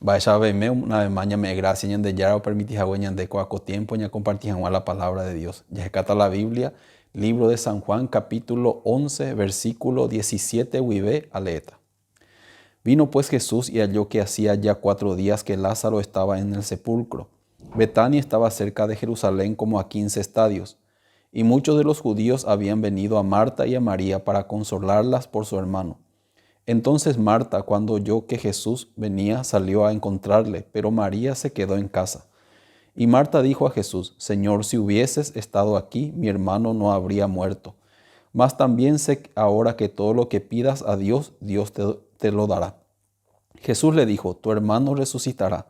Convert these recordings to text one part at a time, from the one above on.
Mba'éicha aveime una vez más ñame'ẽ gracia Ñandejára opermiti hague ñande ko'a ko tiempo ñakomparti hag̃ua la palabra de Dios. Jahekáta la Biblia, libro de San Juan capítulo 11, versículo 17 guive aleéta. Vino pues Jesús y halló que hacía ya cuatro días que Lázaro estaba en el sepulcro. Betania estaba cerca de Jerusalén como a 15 estadios, y muchos de los judíos habían venido a Marta y a María para consolarlas por su hermano. Entonces Marta, cuando oyó que Jesús venía, salió a encontrarle, pero María se quedó en casa. Y Marta dijo a Jesús, Señor, si hubieses estado aquí, mi hermano no habría muerto. Mas también sé ahora que todo lo que pidas a Dios, Dios te, te lo dará. Jesús le dijo, Tu hermano resucitará.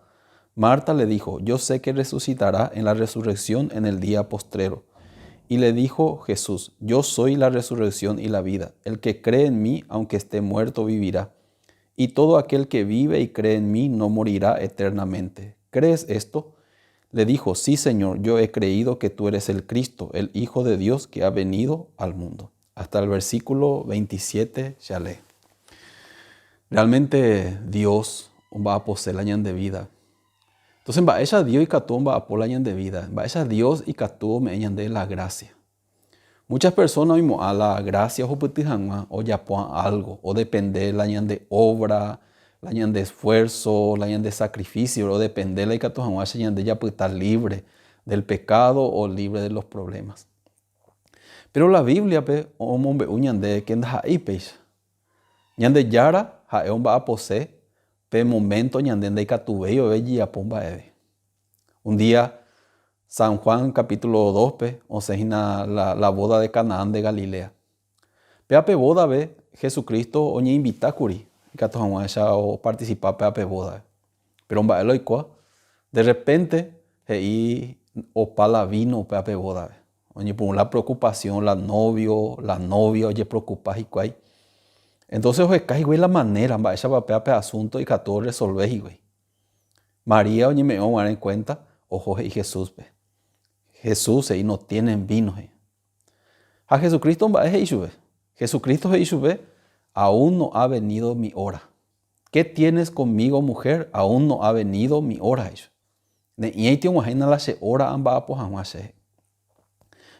Marta le dijo, Yo sé que resucitará en la resurrección en el día postrero. Y le dijo Jesús, Yo soy la resurrección y la vida. El que cree en mí, aunque esté muerto, vivirá. Y todo aquel que vive y cree en mí no morirá eternamente. ¿Crees esto? Le dijo, Sí, Señor, yo he creído que tú eres el Cristo, el Hijo de Dios que ha venido al mundo. Hasta el versículo 27 ya lee. Realmente Dios omba'apose la ñande vida. Entonces mba'éicha Dios ikatu omba'apo la ñande vida? Mba'éicha Dios ikatu ome'ẽ ñande la gracia? Muchas personas oimo'ã la gracia ohupyty hag̃ua ojapo algo, odepende la ñande obra, la ñande esfuerzo, la ñande sacrificio, odepende la ikatu hag̃uáicha ñande japyta libre del pecado o libre de los problemas. Pero la Biblia-pe omombe'u ñande ke ndaha'éi péicha. Ñandejára ha'e omba'apose pe momento ñande ndaikatuvéi vove jajapo mba'eve. Un día, San Juan capítulo 2-pe osẽ hína la, la boda de Canaán de Galilea. Péva pe boda-pe Jesucristo oñeinvita kuri ikatu hag̃uáicha oparticipa péva pe boda-pe. Péro mba'e la oikóva? De repente he'i opa la vino upéva pe boda-pe. Oñepyrũ la preocupación, la novio, la novia ojepreocupa hikuái. Entonces oheka hikuái la manera mba'éichapa péva pe asunto ikatu oresolve hikuái. María oñeme'ẽ g̃uarã en cuenta oho he'i Jesúspe. Jesús he'i no tienen vino he'i. Ha Jesucristo mba'e he'i chupe? Jesucristo he'i chupe, aún no ha venido mi hora. ¿Qué tienes conmigo, mujer? Aún no ha venido mi hora, he'i chupe. Ne'ĩaiti og̃uahẽna la che hora amba'apo hag̃ua che.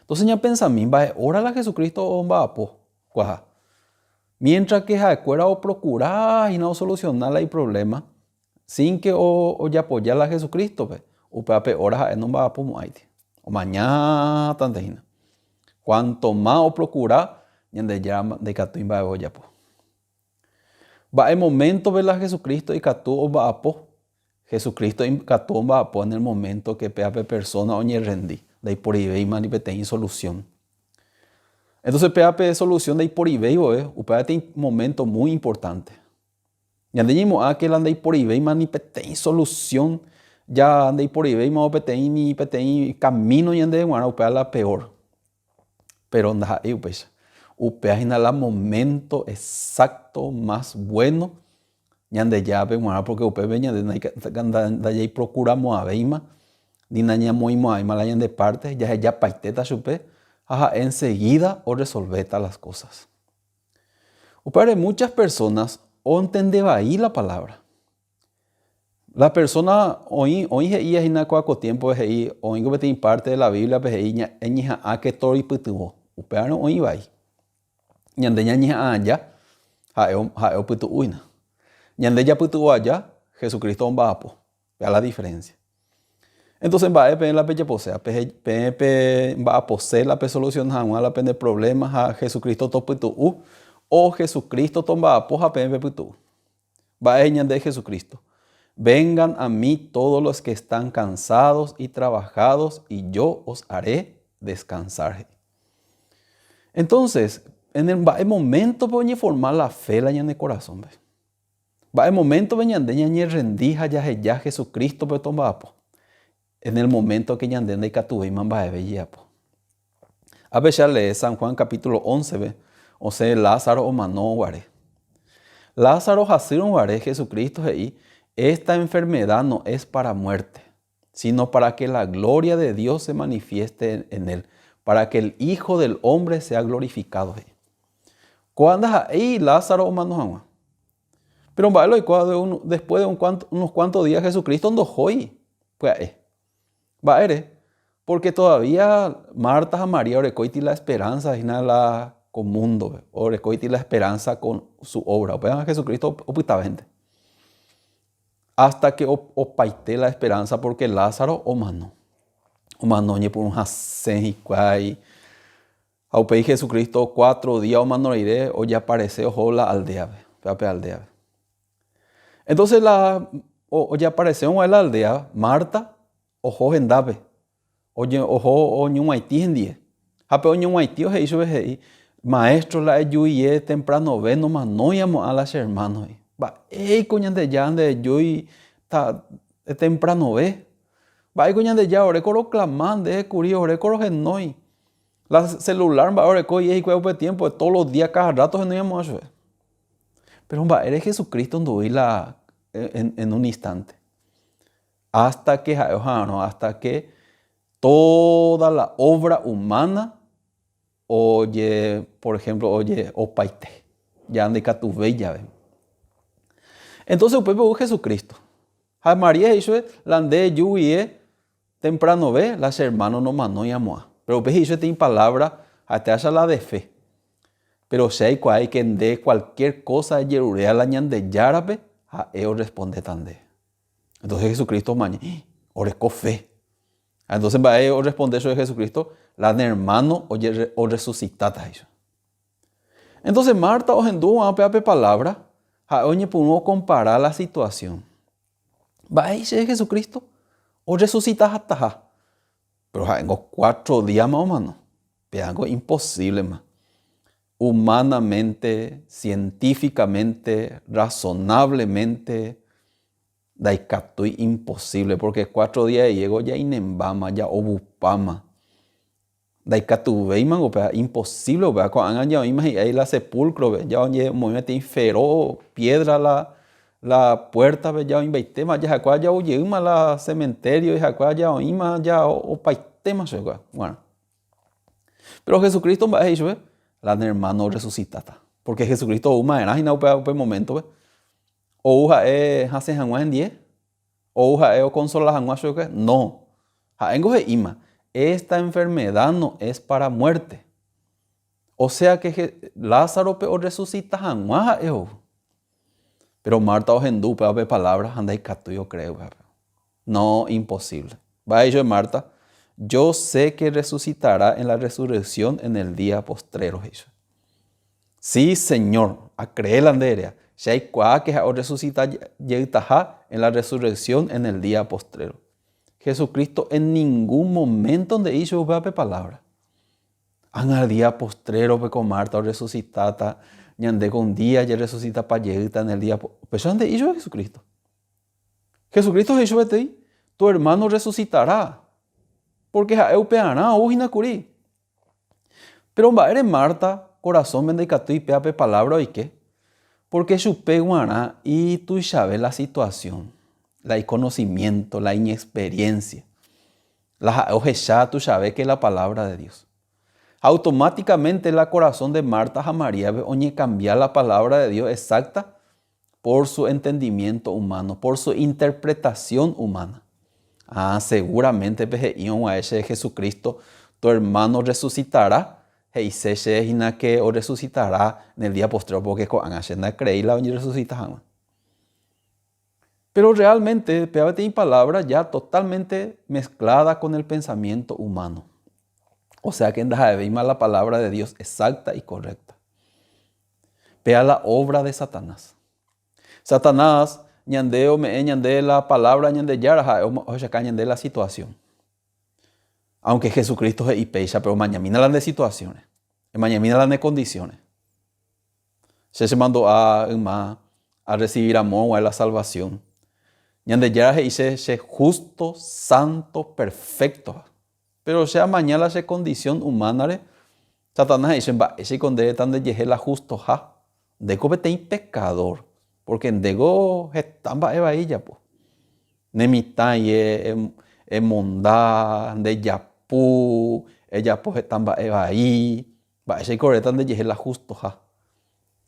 Entonces ñapensami mba'e hora la Jesucristo omba'apo kuaha. Mientras que ha'ekuéra oprocura hína osoluciona la iproblema sin que ojapoja la Jesucristo-pe, upéva pe hora ha'e nomba'apomo'ãiti. Omañátante hína. Cuanto más oprocura, Ñandejára ndaikatúi mba'eve ojapo. Mba'e momento-pe la Jesucristo ikatu omba'apo? Jesucristo ikatu omba'apo en el momento que péva pe persona oñerrendi, ndaiporivéima ni peteĩ solución. Entonces péva pe solución ndaiporivéi vove, upéva peteĩ momento muy importante. Ñande ñaimo'ã que la ndaiporivéima ni peteĩ solución, ya ndaiporivéima peteĩ ni peteĩ camino ñandéve g̃uarã, upéva la peor. Pero ndaha'éi upéicha. Upéva hína la momento exacto más bueno Ñandejárape g̃uarã porque upépe ñande ndajaiprocuramo'ãvéima ni nañamoĩmo'ãvéima la ñande parte, jahejapaitéta chupe ha ha'e enseguida oresolvéta las cosas. Upévare muchas personas ontende vai la palabra. La persona oĩ, oĩ he'íva hína kóva ko tiémpope he'i oĩko peteĩ párte de la Bíbliape he'i eñeha'ãke toipytyvõ. Upévarõ oĩ vai. Ñande ñañeha'ã aja, ha'e, ha'e opytu'u hína. Ñande japytu'u aja, Jesucristo omba'apo. Péva la diferencia. Entonces mba'e peẽ la pejaposéva? Peẽ pemba'apose la pesoluciona hag̃ua la pene problema ha Jesucristo topytu'u o Jesucristo tomba'apo ha peẽ pepytu'u. Mba'e ñande Jesucristo? Vengan a mí todos los que están cansados y trabajados y yo os haré descansar, he'i. Entonces, en el mba'e momento-pe oñeforma la fe la ñane corazón-pe? Mba'e momento-pe ñande ñañerrendi ha jaheja Jesucristo-pe tomba'apo? En el momento que ñande ndaikatuvéima mba'eve jejapo. Ápe che alee San Juan capítulo 11-pe osẽ Lázaro omano guare. Lázaro hasýrõ guare Jesucristo he'i, Esta enfermedad no es para muerte, sino para que la gloria de Dios se manifieste en él, para que el Hijo del Hombre sea glorificado, he'i. Kóa ndaha'éi Lázaro omano hag̃ua. Pero mba'e la oikóva de un, después de un cuanto, unos cuantos días Jesucristo ndohói pya'e. Mba'ére? Porque todavía Marta ha María orekóiti la esperanza hína la ko mundo-pe, orekóiti la esperanza con su obra. Upéva Jesucristo opytavénte. Hasta que opaite la esperanza porque Lázaro omano. Omano oñepyrũ hasẽ hikuái. Ha upéi Jesucristo cuatro día omano rire ojeaparece oho la aldea-pe, upéva pe aldea-pe. Entonces la ojeaparece og̃uahẽ la aldea, Marta oho hendápe, oho oñug̃uaitĩ hendie. Ha pe oñug̃uaitĩ he'i chupe he'i, Maestro la ejuie tempranove nomanói amo'ã la che hermano, he'i. Mba'éiko Ñandejára nde ejúi ta tempranove? Mba'éiko Ñandejára oreko roklama nde kuri oreko rohenói? La celular mba'e oreko hikuái upe tiempo, todos los días cada rato ohenói amo'ã chupe. Pero mba'ére Jesucristo ndoúi la en, en un instante. Hasta que ha'e oha'arõ, hasta que toda la obra humana oje, por ejemplo, oje opaite. Ya ndaikatuvéi jave. Entonces upépe ou Jesucristo. Ha María he'i chupe, la nde eju guie tempranove, la che hermano nomanói amo'ã. Pero upe he'i chupe peteĩ palabra, ha'etévaicha la de fe. Pero che aikuaái que nde cualquier cosa ejeruréva la Ñandejárape, ha'e orrespondéta ndéve. Entonces Jesucristo omaña, ¡Ah! Oreko fe. Ha entonces mba'e orresponde chupe Jesucristo? La ne hermano orresucitáta, he'i chupe. Entonces Marta ohendu g̃uarã upéva pe palabra, ha'e oñepyrũ okompara la situación. Mba'éicha Jesucristo orresucitataha? Pero ha'éngo cuatro díama omano. Péango imposíblema. Humanamente, científicamente, razonablemente, ndaikatúi imposible porque cuatro día llego ja inembáma, ja ovupáma. Ndaikatuvéimango upéva, imposible upéva. Ko'ág̃a ja oĩma hi'ái la sepulcro-pe, ja oñemoĩ peteĩ fero piedra la la puerta-pe ja oĩmbaitéma, jahekuaa ja oujeýma la cementerio, jahekuaa ja oĩma ja opaitéma chupekuéra g̃uarã. Pero Jesucristo mba'e he'i chupe? La ne hermano orresucitáta. Porque Jesucristo oúma'erã hína upe upe momento-pe. Ou ha'e hasẽ hag̃ua hendie? Ou ha'e okonsola hag̃ua chupe? No. Ha'éngo he'íma, esta enfermedad no es para muerte. O sea que Lázarope orresucita hag̃ua ha'e ou. Pero Marta ohendu upéva pe palabra ha ndaikatúi ocree upévape. No, imposible. Mba'e he'i Marta? Yo sé que resucitará en la resurrección en el día postrero, he'i chupe. Sí, Señor, acree la nde eréva. Che aikuaa que ha'e orresucita jeytaha en la resurrección en el día postrero. Jesucristo en ningún momento nde'íi chupe upéva pe palabra. Ág̃a día postrero-pe ko Marta orresucitáta, ñande ko un día jerresucitapa jeýta en el día Upéicha nde'íi chupe Jesucristo. Jesucristo he'i chupe peteĩ, Tu hermano resucitará, porque ha'e upearã ou hína kuri. Péro mba'ére Marta korasõme ndaikatúi péva pe palávra oike? Pórke chupe g̃uarã ituichave la situasión, la ikonosimiénto, la iñexperiénsia. La ha'e ohecha tuichave ke la palávra de Dios. Ha automátikamente la korasõ de Marta ha Maríape oñekambia la palávra de Dios exacta por su entendimiento humano, por su interpretación humana. Ah, seguramente pe he'i og̃uahẽ che Jesucristo, tu hermano resucitará, he'ise che hína que orresucitará en el día postrero, porque ko'ág̃a che ndacreéi la oñerresucita hag̃ua. Pero realmente péva peteĩ palabra ya totalmente mezclada con el pensamiento humano. O sea que ndaha'evéima la palabra de Dios exacta y correcta. Péa la obra de Satanás. Satanás ñande ome'ẽ ñande la palabra Ñandejára ha'e ohechaka ñande la situación. Aunque Jesucristo he'i péicha, pero emañamína la nde situación-re. Emañamína la ne condición-re. Che chemandu'a yma arrecibi ramo g̃uahẽ la salvación. Ñandejára he'i che, che justo, santo, perfecto-ha. Péro che amaña la che condición humana-re, Satanás he'i che, Mba'éichaiko nde reta ndejehe la justo-ha? Ndéko peteĩ pecador, porque ndéko heta mba'e vai ejapo. Ne mitã ie emonda, ndejapu, ejapo heta mba'e vai, mba'éichaiko reta ndejehe la justo-ha?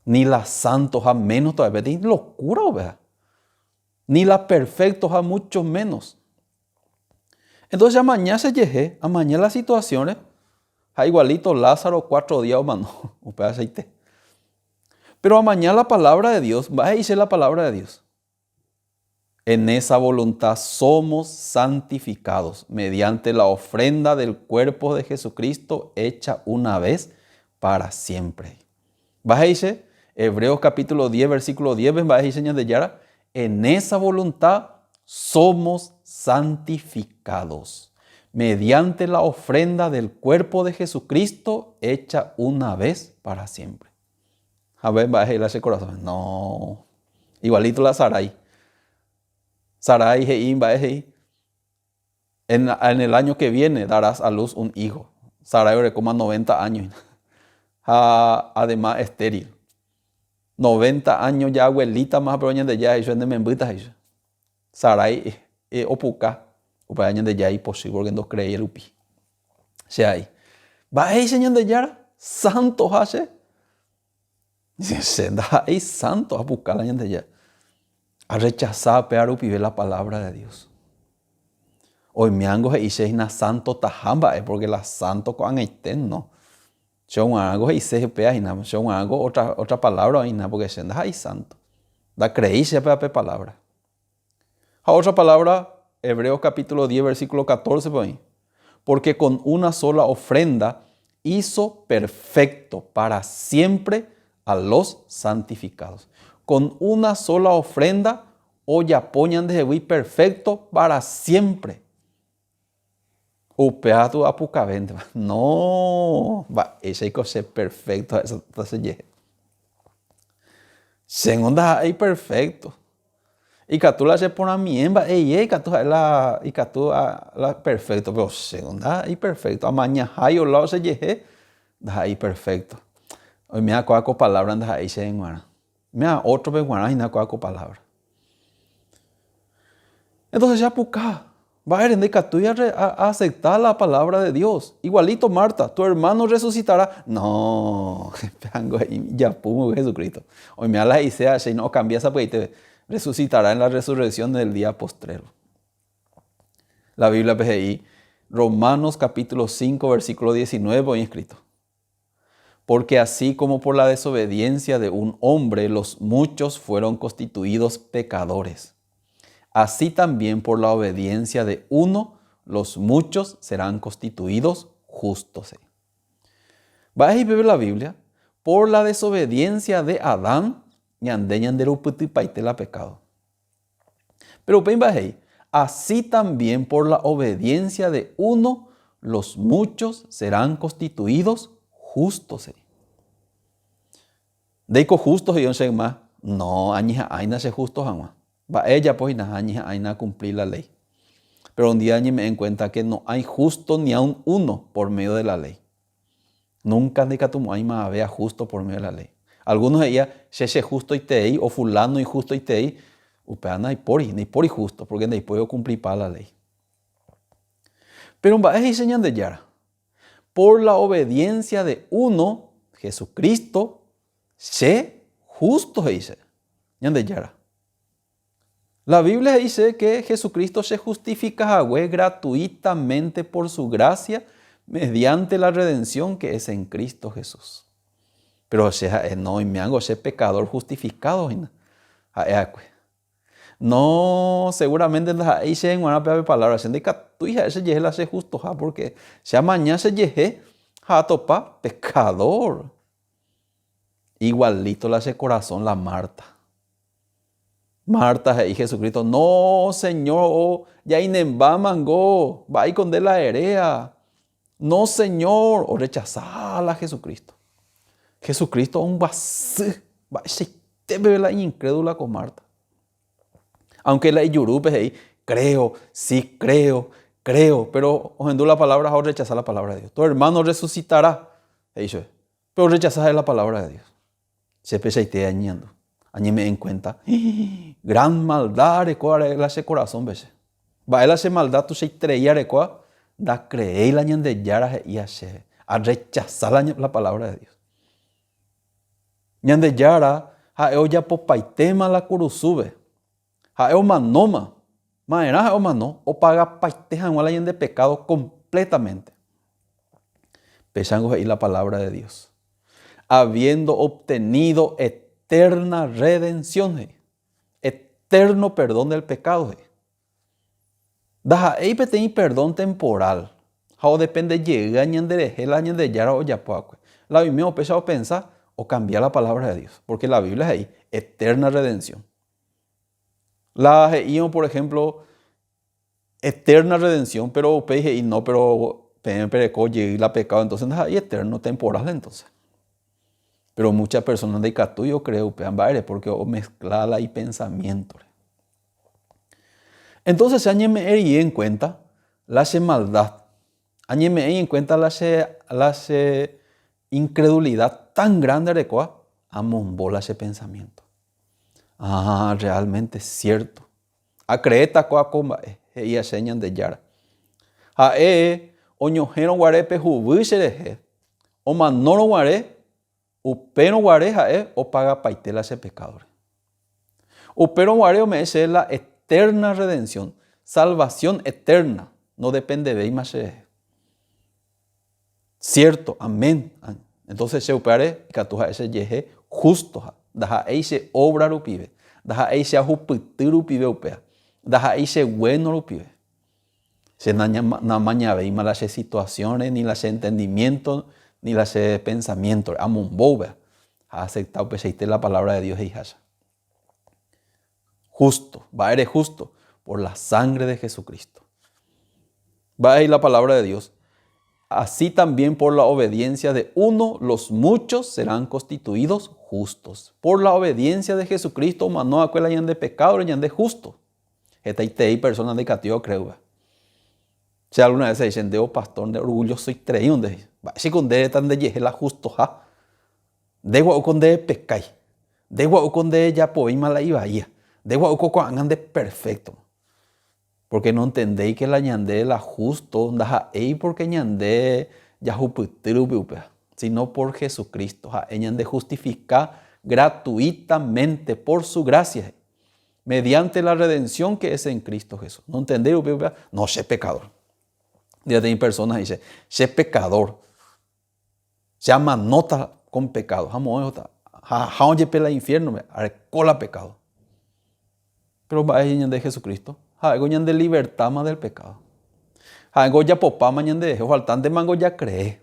Ni la santoha menos todavía, peteĩ locura upéva. Ni la perfectoha mucho menos. Entonces amaña chejehe, amaña la situación-re, ha igualito Lázaro cuatro día omano, upéva cheite. Pero amaña la palabra de Dios, mba'e he'ise la palabra de Dios? En esa voluntad somos santificados mediante la ofrenda del cuerpo de Jesucristo hecha una vez para siempre. Mba'e he'ise? Hebreos capítulo 10 versículo 10-pe mba'e he'ise Ñandejára? En esa voluntad somos santificados mediante la ofrenda del cuerpo de Jesucristo hecha una vez para siempre. Ha pe mba'e he'i la che korasõme, No. Igualito la Sarai. Sarai he'i mba'e he'i, En, en el año que viene darás a luz un hijo. Sarai orekóma 90 años hína. Ha además estéril. 90 años ya abuelítama pero Ñandejára he'i chupe nde membýta he'i chupe. Sarai opuka, upéva Ñandejára ipochy porque ndocreéi rupi. Che a'i, Mba'éicha Ñandejára? Santoha che? Che ndaha'éi santo apuka la Ñandejára. Arrechasa upéva rupive la palabra de Dios. Oiméango he'i che hína santotaha mba'e porque la santo ko'ag̃aite no. Che og̃uarãngo he'ise upéva hína, che og̃uarãngo otra, otra palabra oĩ hína porque che ndaha'éi santo. Ndacreéi che upéva pe palabra. Ha otra palabra, Hebreos capítulo 10 versículo 14 pe oĩ, Porque con una sola ofrenda hizo perfecto para siempre a los santificados. Con una sola ofrenda ojapo ñandehegui perfecto para siempre. Upéva tu apukavéntema. No, mba'éichaiko che perfecto ha'éta chejehe. Chéngo ndaha'éi perfecto. Ikatu la che porãmie mba'eie ikatu ha'e la ikatu la perfecto, pero chéngo ndaha'éi perfecto. Amañahái oláo chejehe ndaha'éi perfecto. Oiméva kóva ko palabra ndaha'éi chéve g̃uarã. Oiméva ótrope g̃uarã hína kóva ko palabra. Entonces che apuka, mba'ére ndaikatúi aasepta la palabra de Dios? Igualito Marta, tu hermano resucitará. No, péango he'i ijapúgui Jesucristo. Oiméva la he'iséva che okambia sapy'aitépe, resucitará en la resurrección del día postrero. La Bíbliape he'i, Romanos capítulo 5 versículo 19 oĩ escrito. Porque así como por la desobediencia de un hombre los muchos fueron constituidos pecadores, así también por la obediencia de uno los muchos serán constituidos justos. Mba'e he'i peve la Biblia? Por la desobediencia de Adán ñande ñanderupytypaite la pecado. Pero upéi mba'e he'i? Así también por la obediencia de uno los muchos serán constituidos justos he'i. Ndéiko justo he'i osẽ yma? No, añeha'ãina che justo hag̃ua. Mba'e ejapo hína? Añeha'ãina acumpli la ley. Pero un día añeme'ẽ en cuenta que no hay justo ni aun uno por medio de la ley. Nunca ndaikatumo'ãi mavave ajusto por medio de la ley. Algunos he'íva, che che justoitei o fulano ijustoitei, upéva ndaipóri, ndaipóri justo, porque ndaipóri okumplipa la ley. Pero mba'e he'ise Ñandejára? Por la obediencia de uno, Jesucristo, che justo he'ise Ñandejára. La Biblia he'ise que Jesucristo che justifica hague gratuitamente por su gracia mediante la redención que es en Cristo Jesús. Pero che ha'e, no, oiméango che pecador justificado hína, ha'e akue. No, seguramente ndaha'éi chéve g̃uarã péva pe palabra, che ndaikatúi ha'e chejehe la che justoha porque che amaña chejehe ha atopa pecador. Igualito la che korasõ la Marta. Marta he'i Jesucristo, No, Señor, oh, jainembámango, mba'éiko nde la eréa. No, Señor, orrechasa la Jesucristo. Jesucristo ombyasy mba'eichaite peve la iñincrédula ko Marta. Aunque la ijurúpe he'i, Creo, sí creo, creo, pero ohendu la palabra ha orrechasa la palabra de Dios. Tu hermano resucitará, he'i chupe. Pe orrechasa ha'e la palabra de Dios. Che pechaite añeñandu, añeme'ẽ en cuenta, gran maldad areko la che corazón-pe che. Mba'e la che maldad tuichaiterei arekóva, ndacreéi la Ñandejára he'íva chéve. Arrechasa la, la palabra de Dios. Ñandejára ha'e ojapopaitéma la kurusúpe. Ha'e omanóma. Ma'erã ha'e omano? Opagapaite hag̃ua la ñande pekádo completamente. Péichango he'i la palabra de Dios. Habiendo obtenido eterna redención, he'i. Eterno perdón del pecado, he'i. Ndaha'éi peteĩ perdón temporal ha odepende jeýva ñanderehe la Ñandejára ojapo va'ekue. La oime upéicha opensa, okambia la palabra de Dios, porque la Biblia he'i eterna redención. La he'írõ, por ejemplo, eterna redención, pero upéi he'i no, pero peẽ pereko jey la pecado, entonces ndaha'éi eterno, temporal entonces. Pero muchas personas ndaikatúi ocree upéva, mba'ére? Porque omezcla la ipensamiéntore. Entonces che añeme'ẽ rire en cuenta la che maldad, añeme'ẽ en cuenta la che, la che incredulidad tan grande arekóva, amombo la che pensamiento. Ah, realmente cierto. Acreéta kóa ko mba'e, he'íva che Ñandejára. Ha'e oñohẽrõ guare pe huvy cherehe, omanórõ guare, Upérõ guare ha'e opagapaite la che pekádore. Upérõ guare ome'ẽ chéve la eterna redención, salvación eterna, nodependevéima cherehe. Cierto, amén. Entonces che upévare ikatu ha'e chejehe justo-ha, ndaha'éi che obra rupive, ndaha'éi che ahupyty rupive upéva, ndaha'éi che bueno rupive. Che namañavéima la che situación-re, ni la che entendimiento, ni la che pensamiento-re. Amombo upéva ha acepta upeichaite la palabra de Dios he'iháicha. Justo. Mba'ére justo? Por la sangre de Jesucristo. Mba'e he'i la palabra de Dios? Así también por la obediencia de uno, los muchos serán constituidos justos. Por la obediencia de Jesucristo omano va'ekue la ñande pecado-re, ñande justo. Hetaiterei persona ndaikatúi okreúva. Che alguna vez he'i che ndévo pastor nde orgullosoiterei nde he'i. Mba'éichako nde reta ndejehe la justoha. Nde gua'úko nde pekái. Nde gua'úko nde ejapovéima la ivaíva. Nde gua'úko ko'ág̃a nde perfecto. Porque nontendéi que la ñande la justo ndaha'éi porque ñande jahupyty rupi upéva, sino por Jesucristo. Ha'e ñande justifica gratuitamente por su gracia he'i. Mediante la redención que es en Cristo Jesús. Nontendéi rupi upéva, no, che pecador. Peteĩ persona he'i che, che pecador, che amanóta con pecado. Ha moõ ohóta, ha ojepe la infierno-pe, areko la pecado. Pero mba'e he'i ñande Jesucristo? Ha'éko ñande libertáma del pecado. Ha'éko ojapopáma ñanderehe, ofaltántemango jacree.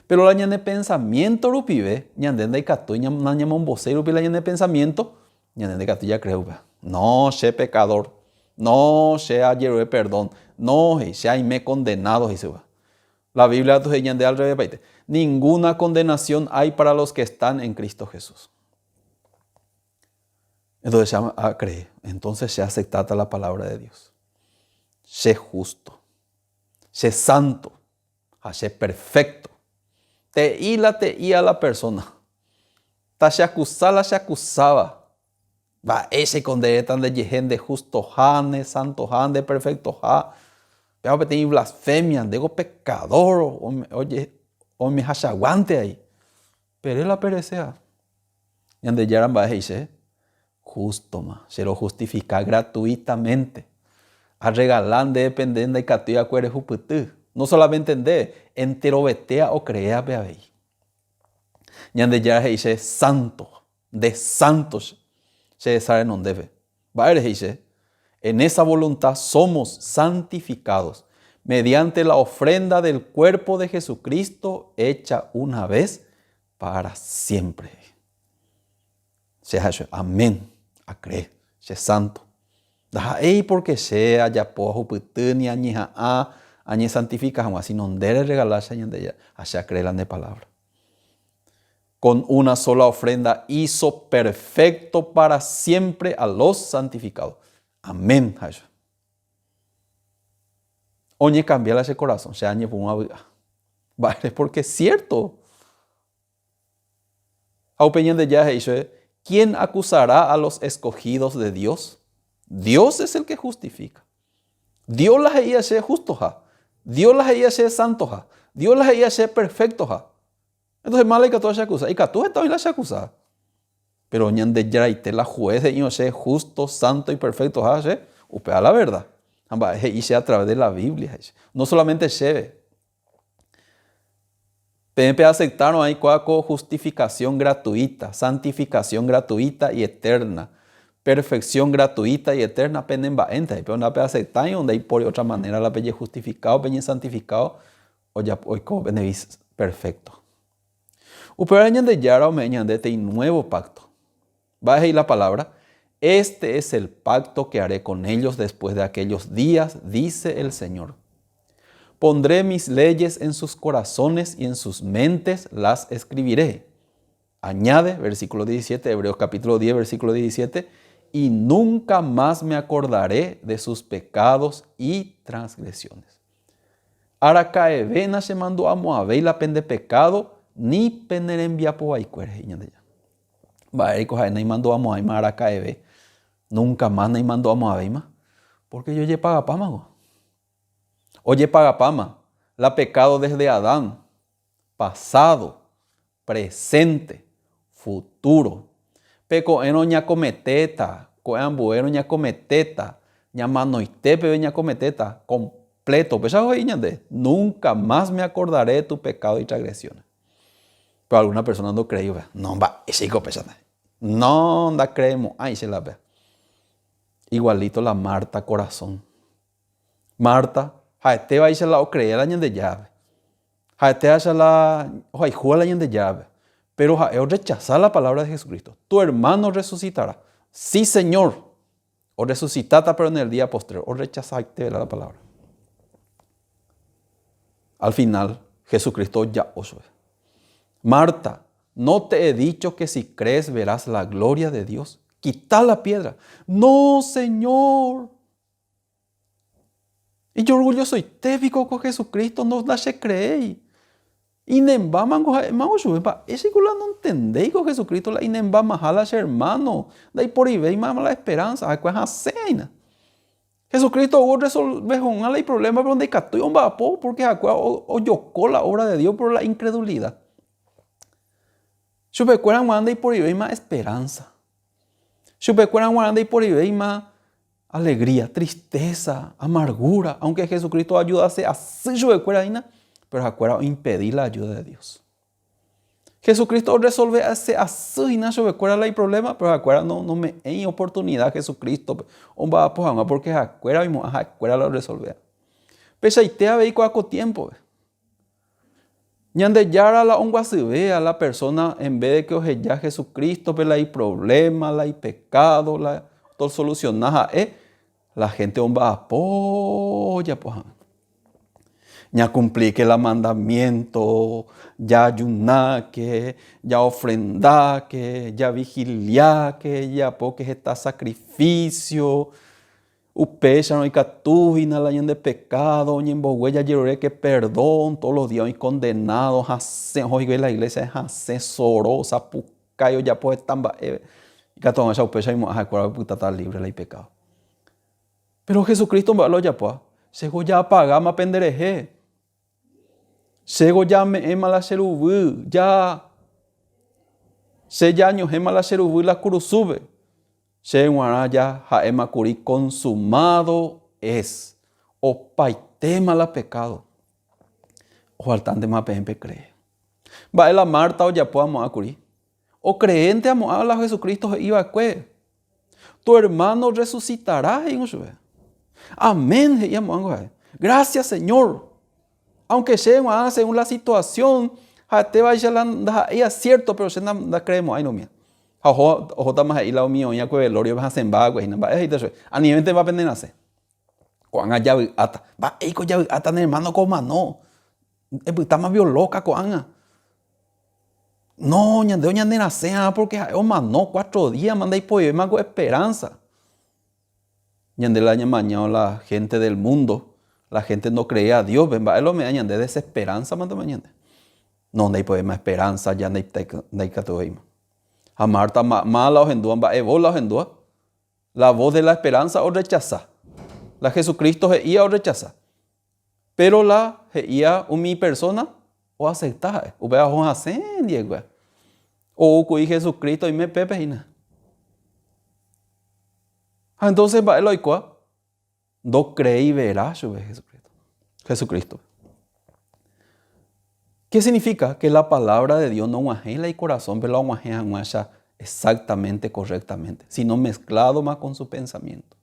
Péro la ñane pensamiénto rupive, ñande ndaikatúi nañamomboséi rupi la ñane pensamiénto, ñande ndaikatúi jakree upéva. No, che pekadór. No, che ajerure perdón. No, he'i, che aime kondenádo, he'i chupe. La Biblia katu he'i ñande al revepaite, Ninguna condenación hay para los que están en Cristo Jesús. Entonces che acree, entonces che aceptáta la palabra de Dios. Che justo, che santo, Ha che perfecto. Te'i la te'i a la persona. Ta che acusa la che acusáva. Mba'éichaiko nde reta ndejehe nde justoha, nde santoha, nde perfectoha. Péva peteĩ blasfemia, ndéko pecador oimehachaguánte ai. Pere la pereséva. Ñandejára mba'e he'i che, Jústoma, che rohustifika gratuitamente. Arregala ndéve pe nde ndaikatúi va'ekue rehupyty. No solamente nde, enterovetéa okreévape avei. Ñandejára he'i che, Sánto, nde sánto che, che resa renondépe. Mba'ére he'i che? En esa voluntad somos santificados mediante la ofrenda del cuerpo de Jesucristo hecha una vez para siempre. Che ha'e chupe, Amén, acree, che santo. Ndaha'éi porque che ajapo ahupyty ni añeha'ã añesantifika hag̃ua, sino nde rerregala che Ñandejára ha che acree la nde palabra. Con una sola ofrenda hizo perfecto para siempre a los santificados. Amén, ha'e chupe. Oñekambia la che korasõ, che añepyrũ avy'a. Mba'ére? Porque cierto. Ha upe Ñandejára he'i chupe, ¿Quién acusará a los escogidos de Dios? Dios es el que justifica. Dios la he'íva che justoha. Dios la he'íva che santoha. Dios la he'íva che perfectoha. Entonces mála ikatu che acusa. Ikatu heta oĩ la che acusa. Pero Ñandejaraite la juez he'írõ che justo, santo y perfecto ha che, upéva la verdad. Ha mba'e he'i che a través de la Biblia he'i che. No solamente chéve. Peẽ peaceptárõ aikuaa ko justificación gratuita, santificación gratuita y eterna, perfección gratuita y eterna pene mba'énte. Pero ndapeaceptái ndaipóri otra manera la pejejustificado, peñesantificado, ojapo oiko pendevis perfecto. Upévare Ñandejára ome'ẽ ñande tei nuevo pacto. Mba'e he'i la palabra? Este es el pacto que haré con ellos después de aquellos días, dice el Señor. Pondré mis leyes en sus corazones y en sus mentes las escribiré. Añade, versículo 17, Hebreos capítulo 10, versículo 17, y nunca más me acordaré de sus pecados y transgresiones. Araka'eve nachemandu'amo'ãvéi la pende pekádo ni pene rembiapo vaikuére, he'i Ñandejára. Mba'éiko ha'e naimandu'amo'ãima araka'eve, nunca más naimandu'amo'ãvéima? Porque jojepagapámago. Ojepagapáma la pekádo desde Adán, pasado, presente, futuro. Pe ko'ẽrõ ñakometéta, ko'ẽ ambuérõ ñakometéta, ñamanoite peve ñakometéta, completo. Upéicha he'i ñande, nunca más me acordaré de tu pecado y transgresiones. Pero alguna persona ndocreéi upéva. No, mba'éichaiko upéichante. No, ndacreemo'ãi che la upéva. Igualito la Marta corazón. Marta, ha'etévaicha la ocreea la Ñandejárape. Ha'etévaicha la ohayhúva la Ñandejárape. Pero ha'e orrechasa la palabra de Jesucristo. Tu hermano resucitará. Sí, Señor. Orresucitáta, pero en el día postrero. Orrechasaite la palabra. Al final, Jesucristo oja'o chupe. Marta, ¿no te he dicho que si crees verás la gloria de Dios? Quita la piedra. No, Señor. Ijorgullosoite piko ko Jesucristo no ndachecreéi. Inembámango ha'émango chupe, mba'éichaiko la nontendéi ko Jesucristo la inembamaha la che hermano, ndaiporivéima la esperanza, ha'ekuéra hasẽ aína. Jesucristo ou orresolve hag̃ua la iproblema pero ndaikatúi omba'apo porque ha'ekuéra ojoko la obra de Dios por la incredulidad. Chupekuéra g̃uarã ndaiporivéima esperanza. Chupekuéra g̃uarã ndaiporivéima alegría, tristeza, amargura, aunque Jesucristo oayudase asy chupekuéra hína, pero ha'ekuéra oimpedi la ayuda de Dios. Jesucristo orresolve asy hína chupekuéra la iproblema, pero ha'ekuéra no nome'ẽi oportunidad Jesucrístope omba'apo hag̃ua porque ha'ekuéra oimo'ã ha'ekuéra la orresolvea. Peichaite avei ko'ã ko tiémpope. Ñandejára la ombyasýve la persona en vez de que oheja Jesucrístope la iproblema, la ipecado, la tosoluciona ha'e, la gente omba'apo ojapo hag̃ua. Ñakumplíke la mandamiento, jaayunáke, jaofrendáke, javigiliáke, jajapóke heta sacrificio, Upéicharõ ikatu hína la ñande pekádo oñembogue jajerure ke perdón todos los días oĩ condenado hasẽ oho hikuái la iglesia hasẽ soro osapukái ojapo heta mba'e ikatu hag̃uáicha upéicha oimo'ã ha'ekuéra opytáta libre la ipekádo. Péro Jesucristo mba'e la ojapóva? Chéko jaapagáma penderehe. Chéko jame'ẽma la che ruvy, ja che jaañohẽma la che ruvy la kurusúpe. Che g̃uarã ja ha'éma kuri consumado es, opaitéma la pecado. Ofaltántema peẽ pecree. Mba'e la Marta ojapo amo'ã kuri? Ocreénte amo'ã la Jesucristo he'i va'ekue. Tu hermano resucitará, he'íngo chupe. Amén, he'i amo'ãngo ha'e. Gracias, Señor. Aunque che g̃uarã según la situación ha'etévaicha la ndaha'éi acierto, pero che ndacreemo'ãi umíva. Ha oho, ohótama he'i la umi oĩakue velóriope hasẽmba va'ekue hína. Mba'e he'íta chupe? Anivéntema pene rasẽ. Ko'ág̃a javy'áta. Mba'éiko javy'áta ne hermano ko omano. Epytáma biolóka ko'ág̃a. No, ñande oñanerasẽva porque ha'e omano cuatro díama ndaipoivéma ko esperanza. Ñande la ñamañávo la gente del mundo, la gente no cree a Dios-pe, mba'e la ome'ẽ ñande desesperanza mantema ñande. No, ndaipoivéma esperanza ja ndaikatuvéima. Ha Marta máva la ohendúva, mba'e voz la ohendúva? La voz de la esperanza orrechasa. La Jesucristo he'íva orrechasa. Péro la he'íva umi persóna Oacepta ha'e. Upéva oho hasẽ ndiekuéra. Ou kuri Jesucristo oime pépe hína. Ha entonces mba'e la oikuaa? Ndocreéi vera chupe Jesucristo. Jesucristo. ¿Qué significa? Que la palabra de Dios no og̃uahẽi la icorazónpe la og̃uahẽ hag̃uáicha exactamente, correctamente, sino mezclado más con su pensamiento.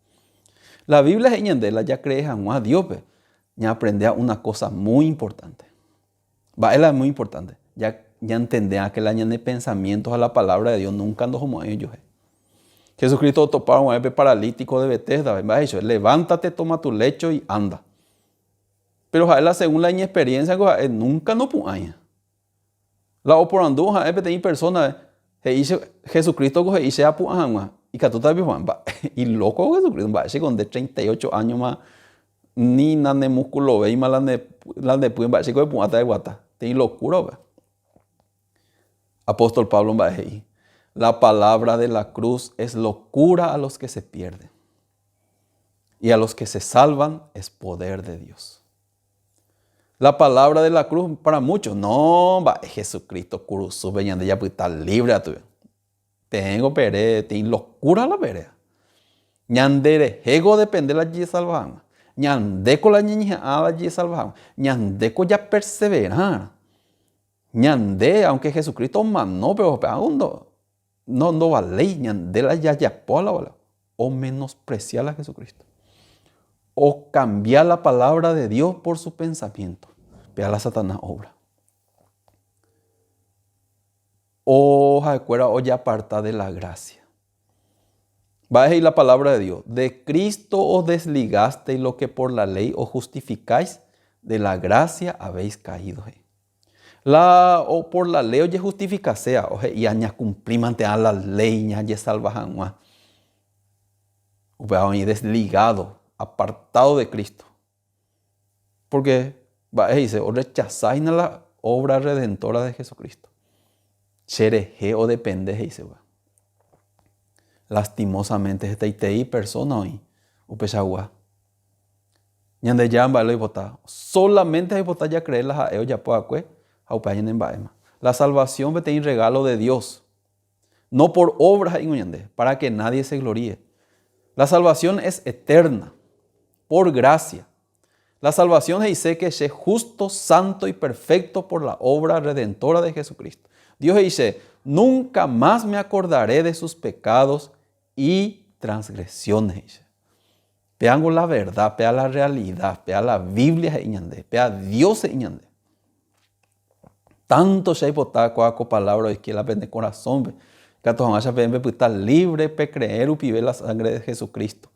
La Biblia he'i ñande la jacree hag̃ua Dios-pe, ñaaprendea una cosa muy importante. Mba'e la muy importante? Ya ñantendea que la ñane pensamiento ha la palabra de Dios nunca ndohomo'ãi ojuehe. Jesucristo otopárõ guare pe paralítico de Betesda-pe, mba'e he'i chupe? Levántate, toma tu lecho y anda. Pero ha'e la según la iñexperiencia ko ha'e nunca nopu'ãi. La oporandu ha'e peteĩ persona he'i che Jesucristo ko he'i che apu'ã hag̃ua. Ikatúta apipu'ã. Mba'e ilóko Jesucristo, mba'e che ko nde 38 áñoma ni nanemuskulovéima la nde la nde py mba'e che ko epu'ãta eguata. Peteĩ locura upéva. Apóstol Pablo mba'e he'i, La palabra de la cruz es locura a los que se pierden, y a los que se salvan es poder de Dios. La palabra de la cruz para muchos, no, mba'e Jesucristo kurusúpe ñande japyta libre atuve. Peẽngo pere peteĩ locura la peréva. Ñande rehéko depende la jajesalva hag̃ua. Ñandéko la ñañeha'ã la jajesalva hag̃ua. Ñandéko japerseverarã. Ñande, aunque Jesucristo omano, pero pe aún no, no, ndovaléi ñande la jajapo la ovaléva. Omenosprecia la Jesucristo. Ocambia la palabra de Dios por su pensamiento. Péa la Satanás obra. O ha'ekuéra ojeaparta de la gracia. Mba'e he'i la palabra de Dios? De Cristo os desligasteis lo que por la ley os justificáis, de la gracia habéis caído, he'i. La o por la ley ojehustifikasea, o he'i añakumplímante'ã la ley ñajesalva hag̃ua. Upéva oĩ desligado, apartado de Cristo. Porque mba'e he'ise orrechasa hína la obra redentora de Jesucristo. Che rehe odepende he'ise upéva. Lastimosamente hetaitei persona oĩ upeichagua. Ñandejára mba'e la oipota. Solamente oipota jacree la ha'e ojapo va'ekue ha upéva ñanemba'éma. La salvación peteĩ regalo de Dios. No por obra he'ígui ñande, para que nadie se gloríe. La salvación es eterna, por gracia. La salvación he'ise que che justo, santo y perfecto por la obra redentora de Jesucristo. Dios he'ise, nunca más me acordaré de sus pecados y transgresiones, he'ise. Péango la verdad, péa la realidad, péa la Biblia he'i ñande, péa Dios he'i ñande. Tanto che aipota kóa ko palabra oike la pende korasõpe, ikatu hag̃uáicha peẽ pepyta libre pecreer rupive la sangre de Jesucristo,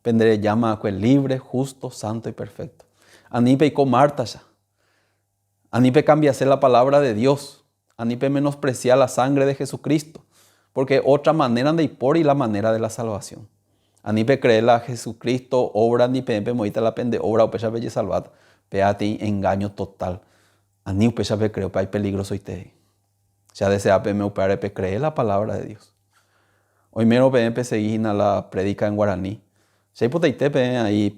pende rejáma va'ekue libre, justo, santo y perfecto. Ani peiko Marta-cha. Ani pecambiase la palabra de Dios. Ani pemenosprecia la sangre de Jesucristo, porque otra manera ndaipóri la manera de la salvación. Ani pecree la Jesucristo obra ni peẽ pemoĩta la pende obra upéicha pejesalváta. Péva peteĩ engaño total. Ani upéicha pecree, upéva ipeligrosoiterei. Che adesea peẽme upévare pecree la palabra de Dios. Oimérõ peẽ pesegi hína la prédica en guaraní, che aipotaite peẽ ahí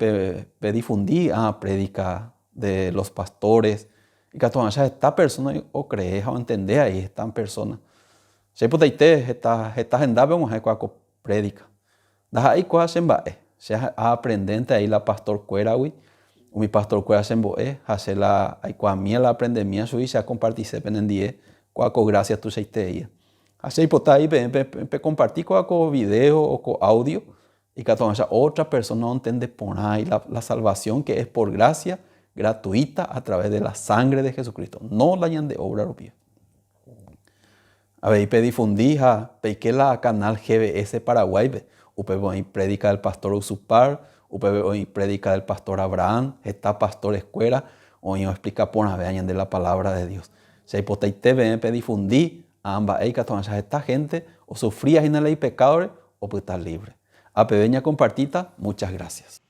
pedifundi ã prédica de los pastores, ikatu hag̃uáicha heta persona ocree ha oentende ahí heta persona. Che aipotaite heta heta hendápe og̃uahẽ kua ko prédica. Ndaha'éi kua che mba'e, che aaprendénte ahí la pastor kuéragui, umi pastor kuéra chembo'e ha che la aikuaamía la aprendemía chugui che akompartise penendie kua ko gracia tuichaitereía. Ha che aipota avei peẽ pekomparti kóva ko video o ko audio ikatu hag̃uáicha ótra persóna ontende porã la salvasión ke es por grásia gratuita a través de la sangre de Jesucristo, no la ñande obra rupive. Avei pedifundi ha peike la canal GBS Paraguáipe, upépe oĩ prédika del pastor Usupar, upépe oĩ prédika del pastor Abraham, heta pastores kuéra oĩ oexplika porãve ñande la palabra de Dios. Che aipotaite peẽ pedifundi ã mba'e ikatu hag̃uáicha heta hénte osufría hína la ipekádore opyta lívre. Apeve ñakompartíta, muchas gracias.